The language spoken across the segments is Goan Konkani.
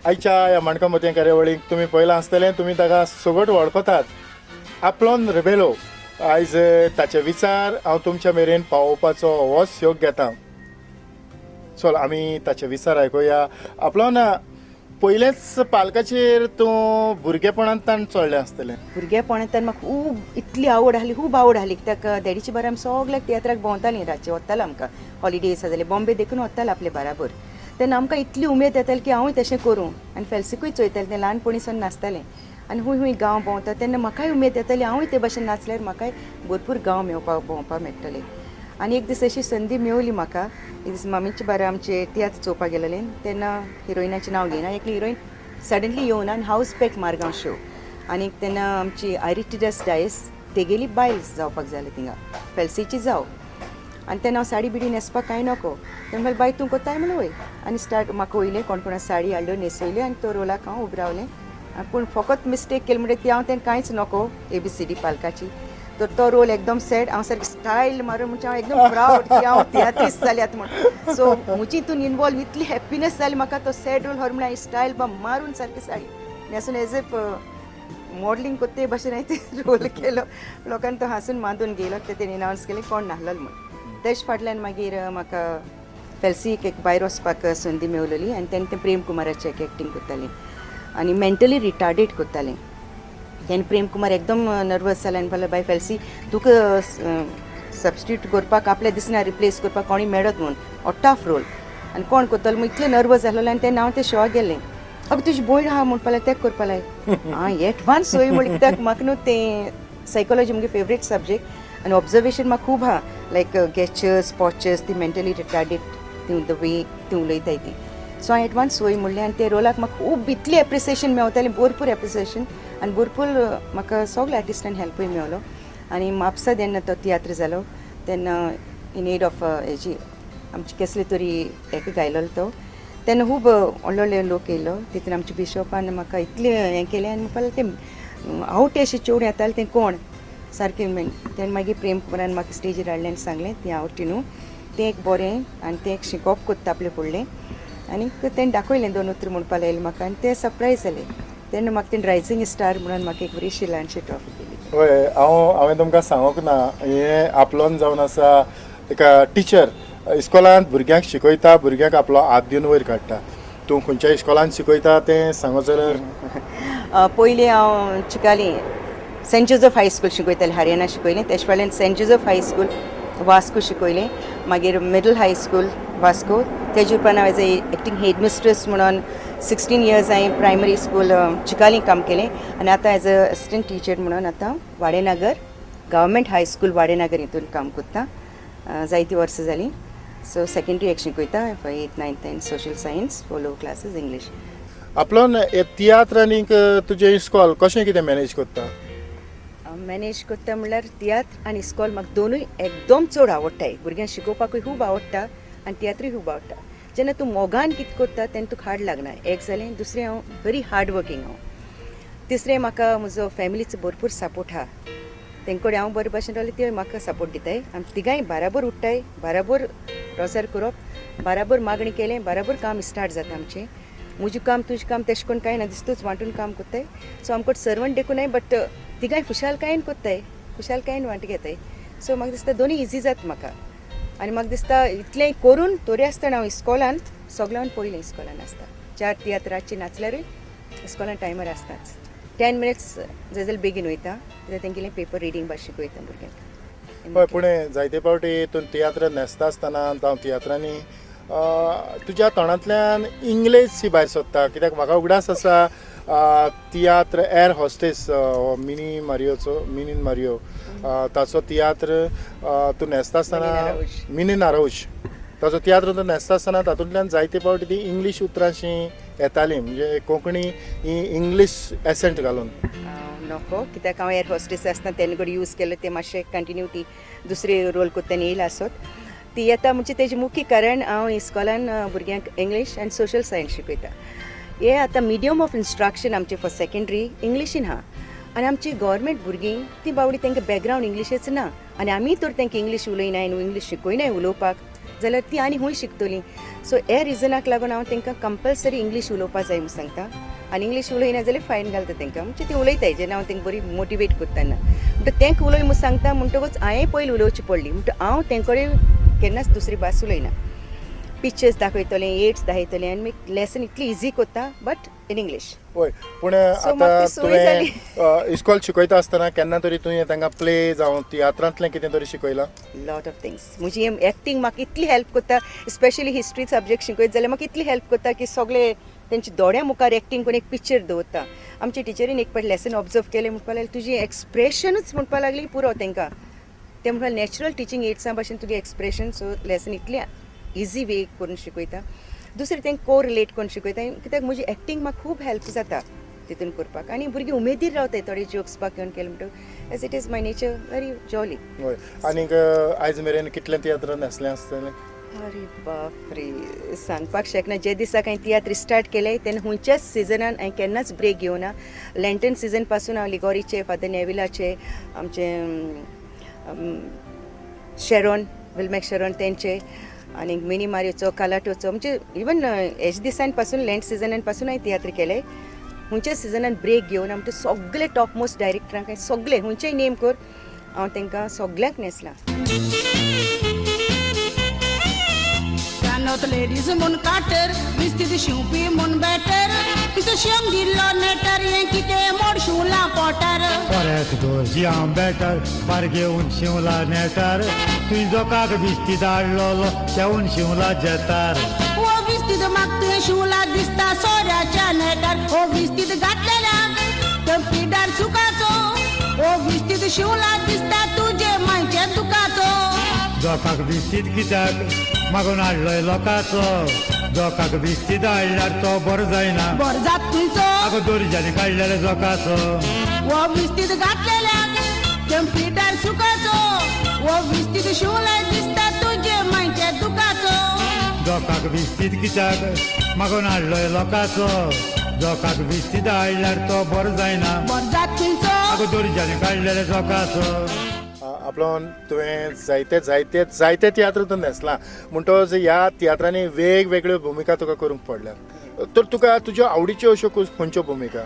आयच्या ह्या माणका मोतयां कार्यावळीक तुमी पळयलां आसतलें, तुमी ताका सगट वळखतात. आप्लोन रिबेलो. आयज ताचे विचार हांव तुमच्या मेरेन पावोवपाचो होच योग घेता. चल, आमी ताचे विचार आयकुया. आप्लोन, पयलेच पालकाचेर तूं भुरगेपणांत चडलें आसतलें. भुरगेपणांत म्हाका खूब इतली आवड आसली, खूब आवड आसली, कित्याक डॅडीचे बरें आमी सगल्याक तियात्राक भोंवतालीं. रातचें वतालो आमकां, हॉलिडेज आसा जाल्यार बॉम्बे देखून वतालो आपले बराबर. तेन्ना आमकां इतली उमेद येताली की हांवूय तशें करूं. आनी फेल्सिकूय चोयतालें, तें ल्हानपणीसून नाचतालें आनी हूंय हूंय गांव भोंवता तेन्ना म्हाकाय उमेद येताली, हांवूय ते भाशेन नाचल्यार म्हाकाय भरपूर गांव मेवपाक, भोंवपाक मेळटलें. आनी एक दीस अशी संदी मेवली म्हाका. एक दीस मामीचे बारा आमचे तियात्र चोवपाक गेलेलें तेन्ना हिरोइनाचें नांव घेयना, एकली हिरोइन सडनली येवन आनी हावस पॅक मारगांव शो. आनी तेन्ना आमची आयरिटिडस डायस तेगेली बायल जावपाक जालें थिंगा, फेल्सीची जाव. आनी तेन्ना हांव साडी बिडी न्हेसपाक कांय नको. तें म्हणलें, "बाय, तूं कोत्ताय?" म्हणलें, "वय." आनी स्टार्ट म्हाका वयलें कोण कोणा साडी हाडल्यो, न्हेसयल्यो आनी तो रोलाक हांव उबें रावलें. पूण फकत मिस्टेक केली म्हणजे ती हांव तें कांयच नको एबीसीडी पालकाची. तर तो रोल एकदम सॅड, हांव सारकी स्टायल मारून, म्हणजे हांव एकदम प्रावड की हांव तियात्रीस जाली आतां म्हण. सो म्हजी हितून इनवॉल्व इतली हॅप्पिनस जाली म्हाका. तो सॅड रोल हर म्हणल्यार हांवें स्टायल बा मारून सारकी साडी न्हेसून एज if modelling कोत्ते भाशेन हांवें ते रोल केलो. लोकांनी तो हांसून मांदून गेलो. ते तेणी अनावन्स केलें कोण नाहलोलो म्हण. तेज फाटल्यान मागीर म्हाका फेल्सीक एक भायर वचपाक संदी मेवलेली आनी तेन्ना तें प्रेम कुमाराचें एक एक्टींग करतालें आनी मेंटली रिटार्डेड करतालें. तेन्ना प्रेम कुमार एकदम नर्वस जालें आनी म्हणलें, "बाय फेल्सी, तुका सबस्टिट्यूट करपाक आपल्या दिसना, रिप्लेस करपाक कोणूय मेळत म्हूण. हो टफ रोल आनी कोण करतलो?" म्हूण इतलें नर्वस जालेलें. आनी तेन्ना हांव ते शोआक गेलें. "अगं, तुजी भयण आहा म्हणपा लागलें, तेका करपा लाय." आं, एडवान्स सोय म्हणलें, कित्याक म्हाका न्हू तें सायकोलॉजी मुगे फेवरेट सब्जेक्ट आनी ऑब्जर्वेशन म्हाका खूब आहा, लायक गेस्चर्स, पॉस्चर्स, ती मेंटली रिटार्डेड ती the way ती उलयताय ती. सो हांवें एडवान्स सोय म्हणलें आनी ते रोलाक म्हाका खूब इतली एप्रिसिएशन मेवतालें, भरपूर एप्रिसिएशन आनी भरपूर म्हाका सगल्या आर्टिस्टान हेल्पूय मेवलो. आनी म्हापसा जेन्ना तो तियात्र जालो तेन्ना इन एड ऑफ हेजी आमची कसली तरी एका गायलोलो तो, तेन्ना खूब व्हडले व्हडले लोक येयलो. तितून आमच्या बिशोपान म्हाका इतलें हें केलें आनी म्हणपाक लागले, तें आवटे अशें चेडूं येतालें तें कोण सारकें. तेन्ना मागीर प्रेम कुमारान म्हाका स्टेजीर हाडलें आनी सांगलें, तें आवटी न्हू, तें एक बरें आनी तें एक शिकोवप कोत्ता आपलें फुडलें. आनीक तेणें दाखयलें, दोन उतरां म्हणपाक लायलें म्हाका आनी ते सरप्रायज जालें. तेन्ना म्हाका तेणें रायझींग स्टार म्हणून म्हाका एक बरी ल्हानशी ट्रॉफी दिली. हय, हांवें तुमकां सांगूंक ना, हें आप्लोन जावन आसा एका टिचर, इस्कोलांत भुरग्यांक शिकयता, भुरग्यांक आपलो हात दिवन वयर काडटा. तूं खंयच्या इस्कोलांत शिकयता तें सांगत जाल्यार. पयलीं हांव चिकाली सेंट जोजफ हायस्कूल शिकयतालें, हरियाणा शिकयलें. तेज फाटल्यान सेंट जोजफ हायस्कूल वास्को शिकयलें, मागीर मिडल हायस्कूल वास्को. तेजे उपरांत हांव as a acting head mistress म्हणून 16 इयर्स हांवें प्रायमरी स्कूल चिकाली काम केलें. आनी आतां एज अ असिस्टंट टिचर म्हणून आतां वाडेनगर गव्हर्मेंट हायस्कूल वाडेनगर हितून काम करता. जायतीं वर्सां जालीं. सो सेकेंडरी एक शिकयता, for eighth, ninth, tenth, social science, for lower classes English. आप्लोन, हे तियात्र आनीक तुजें इस्कॉल कशें कितें मॅनेज करता? मॅनेज करता म्हणल्यार तियात्र आनी इस्कॉल म्हाका दोनूय एकदम चड आवडटाय. भुरग्यांक शिकोवपाकूय खूब आवडटा आनी तियात्रूय खूब आवडटा. जेन्ना तूं मोगान कितें करता तेन्ना तुका हार्ड लागना, एक जालें. दुसरें, हांव व्हेरी हार्ड वर्कींग हांव. तिसरें, म्हाका म्हजो फॅमिलीचो भरपूर सपोर्ट आहा. तेंचे कडेन हांव बरे भाशेन रावलें, ते म्हाका सपोर्ट दिताय. आमी तिगांय बाराबर उठ्ठाय, बाराबर रोजार करप, बाराबर मागणी केलें, बाराबर काम स्टार्ट जाता आमचें. म्हजें काम, तुजें काम तेशें करून कांय ना, दिसतूच वांटून काम करताय. सो आमकां सर्वंट देखूनय, बट तिगांय खुशालकायेन करताय, खुशालकायेन वांट घेताय. सो म्हाका दिसता दोनूय इजी जाता म्हाका. आनी म्हाका दिसता इतलें करून तरी आसतना हांव इस्कॉलान सगळ्यान पयलें इस्कॉलान आसता. चार तियात्राची नाचल्यारूय इस्कॉलान टायमर आसताच. 10 मिनिट्स जाय जाल्यार बेगीन वयता, कित्याक तेंगेलें पेपर रिडींग बा शिकयता भुरग्यांक. हय, पूण जायते फावटी तूं तियात्र न्हेसता आसतना जावं तियात्रांनी तुज्या तोंडांतल्यान इंग्लीश शी भायर सोदता. कित्याक म्हाका उगडास आसा, तियात्र एअर हॉस्टेस, मिनी मारियोचो, मिनीन मारियो, ताचो तियात्र तूं न्हेसता आसतना, मिनीन आरौज ताचो तियात्र तूं न्हेसता आसतना तातूंतल्यान जायते फावटी ती इंग्लीश उतरां येतालीं, म्हणजे कोंकणी ही इंग्लीश एसेंट घालून. नको, कित्याक हांव एअर हॉस्टेस आसतना तेन्ना कडेन यूज केलो ते मातशें कंटिन्युटी दुसरे रोल करतना येयला आसत ती येता. म्हणजे तेजें मुख्य कारण हांव इस्कॉलान भुरग्यांक इंग्लीश आनी सोशल सायन्स शिकयता. हे आतां मिडियम ऑफ इन्स्ट्रक्शन आमचें फॉर सेकेंडरी इंग्लिशीन आहा आनी आमची गव्हर्मेंट भुरगीं ती बावडी, तांकां बॅकग्रावंड इंग्लिशच ना आनी आमी तर तांकां इंग्लीश उलयनाय न्हू, इंग्लीश शिकयनाय उलोवपाक. जाल्यार ती आनी खूंय शिकतलीं. सो ह्या रिजनाक लागून हांव तांकां कंपल्सरी इंग्लीश उलोवपा जाय म्हूण सांगता आनी इंग्लीश उलयना जाल्यार फायन घालता तांकां. म्हणजे ती उलयताय जेन्ना हांव तांकां बरी मोटिवेट करता तेन्ना. म्हणटा तांकां उलय म्हूण सांगता म्हणटकूच हांवें पयलीं उलोवची पडली. म्हणटा हांव तें कडेन केन्नाच दुसरी भास उलयना. पिक्चर्स दाखयतलें, एड्स दाखयतलें आनी मागीर लेसन इतली इजी करता बट इन इंग्लीश. हय, पूण So, म्हाका आतां ती सोय जाली. तुवें इस्कॉल शिकयता आसतना केन्ना तरी तुवें तांकां प्ले जावं तियात्रांतलें कितें तरी शिकयलां? Lot of things. म्हजी एक्टींग म्हाका इतली हेल्प करता, स्पेशली हिस्ट्री सब्जेक्ट शिकयत जाल्यार म्हाका इतली हेल्प करता की सगळे तेंच्या दोळ्या मुखार एक्टींग करून एक पिक्चर दवरता. आमच्या टिचरीन एक पाटी लेसन ऑब्जर्व केलें, म्हणपाक लागली तुजी एक्सप्रेशनूच म्हणपाक लागली पुरो तांकां. ते म्हणपाक नॅचरल टिचींग एड्सां भाशेन तुगे एक्सप्रेशन. सो लेसन इतलें इजी वे करून शिकयता. दुसरें तांकां को रिलेट करून शिकयता कित्याक म्हजी एक्टींग म्हाका खूब हेल्प जाता तितून करपाक आनी भुरगीं उमेदीर रावताय थोडे जोक्स बा घेवन केले म्हणटकच as it is my nature very jolly. हय, आनीक आयज मेरेन कितले तियात्र न्हेसले आसतले? अरे बाप रे, सांगपाक शकना. जे दिसाक हांवें तियात्र स्टार्ट केले तेन्ना खंयच्याच सिजनान हांवें केन्नाच ब्रेक घेवना. लँटन सिजन पासून हांव लिगोरीचे, फादर नेविलाचे, आमचे शेरोन, विलमॅक शेरोन तेंचे आनी मिनी मारियोचो, कालाटोचो, म्हणजे इवन हेज दिसान पासून लँड सिजनान पासून हांवें तियात्र केले. खंयच्या सिजनान ब्रेक घेवन आमचे सगळे टॉप मोस्ट डायरेक्टरांक हांवें सगळे खंयचेय नेम कर हांव तांकां सगल्यांक न्हेसलां. कानत लेडीज म्हूण काटर, विस्तीद शिंवपी म्हूण बॅटर, पिसो शिंव दिल्लो नेटर, हें कितें मोड शिंवलां पोटार. परत दोरजी बेटर बार घेवन शिंवला नेटार, तुंय जोकाक बिस्ती धाडलोलो शेवून शिंवला जेतार. ओ विस्तीद म्हाका तुवें शिंवला दिसता सोऱ्याच्या नेटार, ओ विस्तीद घातलेल्याक तो पिडार सुखाचो, ओ विस्तीद शिंवला दिसता तुजे मायचे दुखाचो. जोकाक बिस्तीद कित्याक मागून हाडलोय लोकाचो, जोकाक बिस्तीद हाडल्यार तो बरो जायना, बरो जात तुमचो. आगो दोरज्यांनी काडलेले जोकाचो. ओ विस्तीद घातलेल्याक ते पिडार सुखाचो, ओ विस्तीद शिंवला दिसता तुजे मायचे दुखाचो. जोकाक बिस्तीद कित्याक मागून हाडलोय लोकाचो, जोकाक बिस्तीद हाडल्यार तो बरो जायना, बरो जात तुमचो. आगो दोरज्यांनी काडलेले जोकाचो. आपलोन तुवें जायते जायते जायते तियात्र तूं न्हेसला म्हणटकच ह्या तियात्रांनी वेगवेगळ्यो भुमिका तुका करूंक पडल्यात, तर तुका तुज्यो आवडीच्यो अश्यो खंयच्यो भुमिका?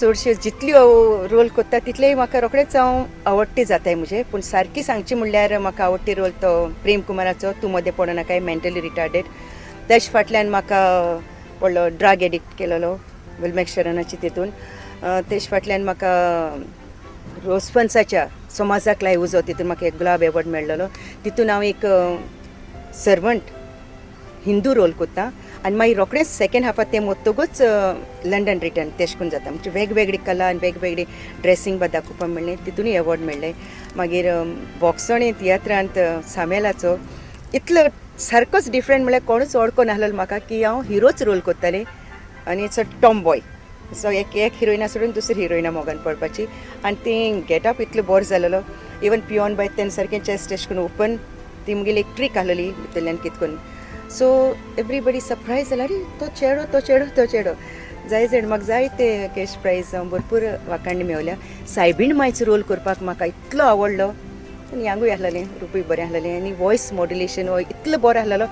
चडश्यो जितल्यो रोल करता तितलेय म्हाका रोखडेच हांव आवडटी जाताय म्हजे. पूण सारकी सांगची म्हणल्यार म्हाका आवडटी रोल तो प्रेम कुमाराचो तूं मदें पडनाकाय, मेंटली रिटार्डेड. तेज फाटल्यान म्हाका व्हडलो ड्रग एडिक्ट केलेलो विलमॅक शरणाची तितून. तेज फाटल्यान म्हाका रोजफन्साच्या समाजाक लाय उजो तितून म्हाका एक गुलाब एवॉर्ड मेळ्ळलो. तितून हांव एक सर्वंट हिंदू रोल करता आनी मागीर रोखडेंच सेकेंड हाफात तें मोत्तकूच लंडन रिटर्न तेश करून जाता. म्हणजे वेगवेगळी कला आनी वेगवेगळी ड्रेसींग बा दाखोवपाक मेळ्ळें, तितूनय एवॉर्ड मेळ्ळें. मागीर बॉक्सणी तियात्रांत सामेलाचो इतलो सारकोच डिफरंट म्हणल्यार कोणूच वळखो नासलो म्हाका की हांव हिरोच रोल करतालें आनी it's a Tom boy. So एक एक हिरोइना सोडून दुसरी हिरोइना मोगान पडपाची आनी ती गेटअप इतलो बरो जालेलो. इवन पियोन बाय तेन्ना सारकें चेस्ट एशें करून ओपन, ती मुगेली एक ट्रीक आसलेली भितरल्यान कितें करून. सो एवरीबडी सरप्रायज जालो, अरे तो चेडो तो चेडो तो चेडो. जाय जाण म्हाका जाय ते कॅश प्रायज हांव भरपूर वाखाणी मेवल्या. सायबीण मायचो रोल करपाक म्हाका इतलो आवडलो आनी यांगूय आसलेलें, रुपूय बरें आसलेलें आनी वॉयस मॉड्युलेशन हो इतलो बरो आसलेलो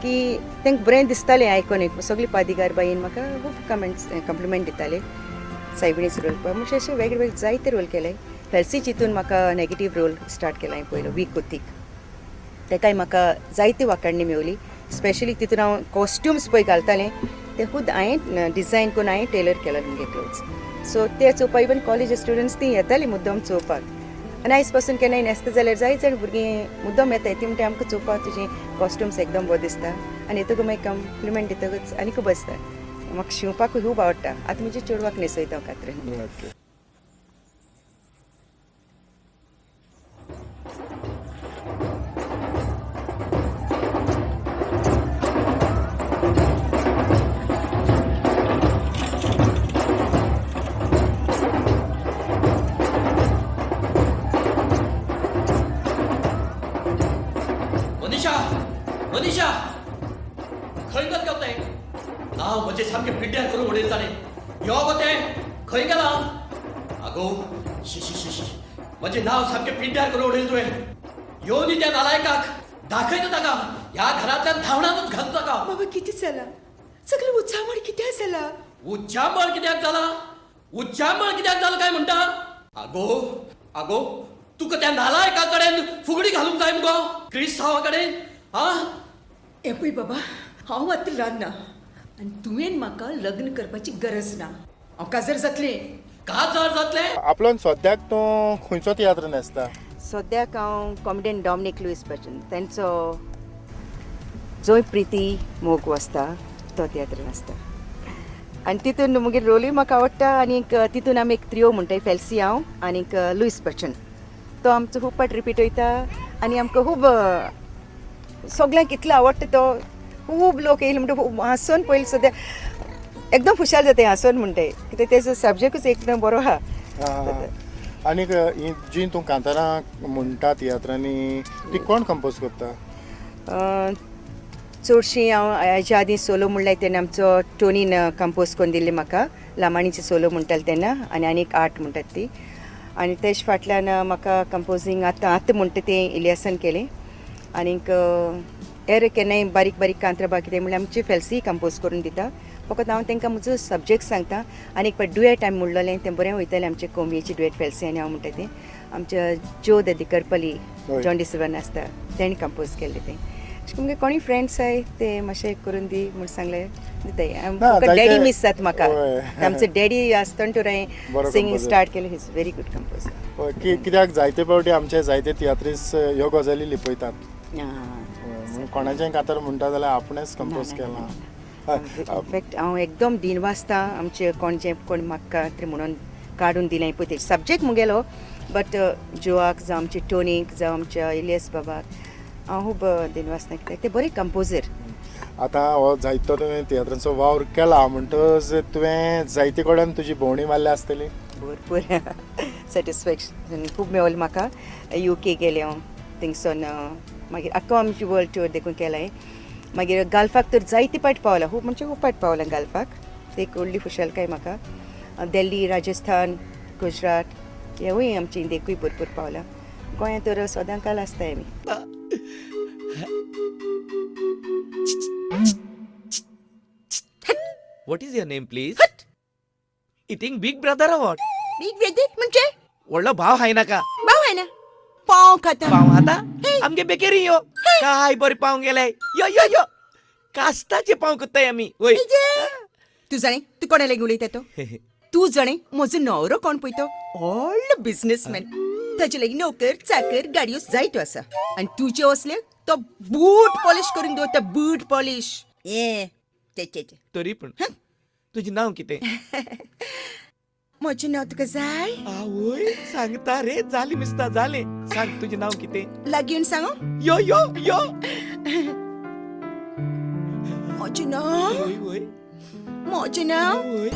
की तांकां बरें दिसतालें आयकोन. एक सगळी पादिगार बाईन म्हाका खूब कमेंट्स कॉम्प्लिमेंट दिताले सायबिणीचो रोल करपाक. म्हणजे अशे वेगळे वेगळे जायते रोल केले. फेल्सी चितून म्हाका नेगेटीव रोल स्टार्ट केला हांवें पयलो वीक कोतीक, तेकाय म्हाका जायती वाखाणी मेवली. स्पेशली तितून हांव कॉस्ट्युम्स पळय घालतालें ते खूद हांवें डिजायन करून हांवें टेलर केलो मुगे क्लोथ्स. सो ते चोवपाक इवन कॉलेज स्टुडंट्स ती येताली मुद्दम चोवपाक. आनी आयज पासून केन्नाय न्हेसता जाल्यार जाय जाण भुरगीं मुद्दम येताय, ती म्हणटा आमकां चोवपाक तुजी कॉस्ट्युम्स एकदम बरो दिसता आनी येतकूच मागीर कॉम्प्लिमेंट दितकूच आनी खूब आसता. म्हाका शिंवपाकूय खूब आवडटा. आतां म्हज्या चेडवाक न्हेसयता हांव कातरून. ओके. मनीषा, मनीषा, खंय गेल गो तें? नांव म्हजें सामकें पिड्ड्यार करून उडयलें ताणें. यो गो तें, खंय गेलां? आगो, शी शी शी शी, म्हजें नांव सामकें पिड्ड्यार करून उडयलें तुवें. येवनी त्या नालायकाक. दाखयता ताका ह्या घरांतल्यान धांवणानूच घालता ताका. बाबा कितें जाला? सगळें उचामळ कित्याक जाला? उच्चांबळ कित्याक जाला? उच्चांबळ कित्याक जाला काय म्हणटा? आगो आगो, तुका त्या नालायका कडेन फुगडी घालूंक जाय मुगो, क्रिस्तांवा कडेन. आ हें पळय बाबा, हांव आतां ल्हान ना आनी तुवें म्हाका लग्न करपाची गरज ना. हांव काजार जातलें. काजार जातलें? आपल्यान सद्याक तूं खंयचो तियात्र न्हेसता? सद्याक हांव कॉमेडियन डॉमनीक लुईस बच्चन तेंचो जंय प्रिती मोग वसता तो तियात्र आसता आनी तितून मुगेर रोलूय म्हाका आवडटा. आनीक तितून आमी एक त्रियो म्हणटाय, फेल्सी, हांव आनीक लुईस बच्चन. तो आमचो खूब पाट रिपीट वयता आनी आमकां खूब सगल्यांक इतलो आवडटा तो. खूब लोक येयले म्हणटा खूब हांसून पयलीं सद्या एकदम खुशाल जाता हांसून म्हणटाय, कित्याक तेजो सब्जेक्टूच एकदम बरो आहा. आनीक ही जी तूं कांतारां म्हणटा तियात्रांनी ती कोण कंपोज करता? चडशीं हांव हेज्या आदीं सोलो म्हणल्यार तेन्ना आमचो टोनीन कंपोज करून दिल्ली म्हाका. लामाणीची सोलो म्हणटाले तेन्ना आनी आनीक आर्ट म्हणटात ती. आनी तेज फाटल्यान म्हाका कंपोजींग आतां आतां म्हणटा तें इलियासान केलें. आनीक हेर केन्नाय बारीक बारीक कांतरां बा कितें म्हणल्यार आमची फेल्सी कंपोज करून दिता. फकत हांव तांकां म्हजो सब्जेक्ट सांगता. आनी एक पाट डुएट आमी म्हणलेलें तें बरें वयतालें आमचें कोंबयेची डुएट फेल्सी आनी हांव म्हणटा तें आमच्या ज्यो ददी करपली जॉन डिसिल्वा आसता तेणें कंपोज केल्लें तें. अशें करून मुगे कोणूय फ्रेंड्स आहाय ते मातशें करून दी म्हूण सांगलें दिताय. ना, डॅडी मीस जाता म्हाका. आमचो डॅडी आसतना तर हांवें बरो सिंगींग composer. Start केलें. Is very good composer. हय, कित्याक जायते फावटी आमचे जायते तियात्रीस ह्यो गजाली लिपयतात. हय, म्हणून कोणाचें कांतार म्हणटा जाल्यार आपणेच कंपोज केलां. हय, इनफॅक्ट हांव एकदम दिन वाचता आमचे कोण जे कोण म्हाका तरी म्हणून काडून दिलें पळय ते सब्जेक्ट मुगेलो, बट जोआक जावं आमचे टोनीक जावं आमच्या इलियस बाबाक हांव खूब दिन वाचता कित्याक ते बरे कंपोजर. आतां हो जायतो तुवें तियात्रांचो वावर केला म्हणटकच तुवें जायते कडेन तुजी भोंवडी मारल्या आसतली. भरपूर सॅटिस्फॅक्शन खूब मेवलें म्हाका. युके गेलें हांव थिंगसून, मागीर आख्खो आमची वर्ल्ड टूर देखून केलां. मागीर गल्फाक तर जायते पाट पावलां, खूब म्हणजे खूब पाट पावलां गल्फाक. ते एक व्हडली खुशालकाय म्हाका. दिल्ली, राजस्थान, गुजरात हेवूय आमचे इंडियेकूय भरपूर पावलां. गोंयांत तर सदां काल आसताय आमी. What is your name please? Eating big brother what? Big brother म्हणजे? व्हडलो भाव हाय नाका? भाव आहे ना, पाव खाता. पाव खाता? आमगे बेकरी यो, काय बरे पाव गेले. यो यो यो, कास्ताचे पाव करताय आमी. वय. तूं जाणे तूं कोणा लागीं उलयता तो? तूं जाणे म्हजो न्हवरो कोण पळय तो व्हडलो बिजनेसमॅन. ताचे लागीं नोकर चाकर गाडयो जायत्यो आसा आनी तुजे असले तो बूट पॉलिश करून दवरता, बूट पॉलिश ये ते ते ते. तरी पण तुजें नांव कितें? म्हजें नांव तुका जाय? आवय, सांगता रे, जाली मिस्ता जालें. सांग, तुजें नांव कितें? लागीं येवन सांगू? यो यो यो. म्हजें नांव वय वय. म्हजें नांव वय.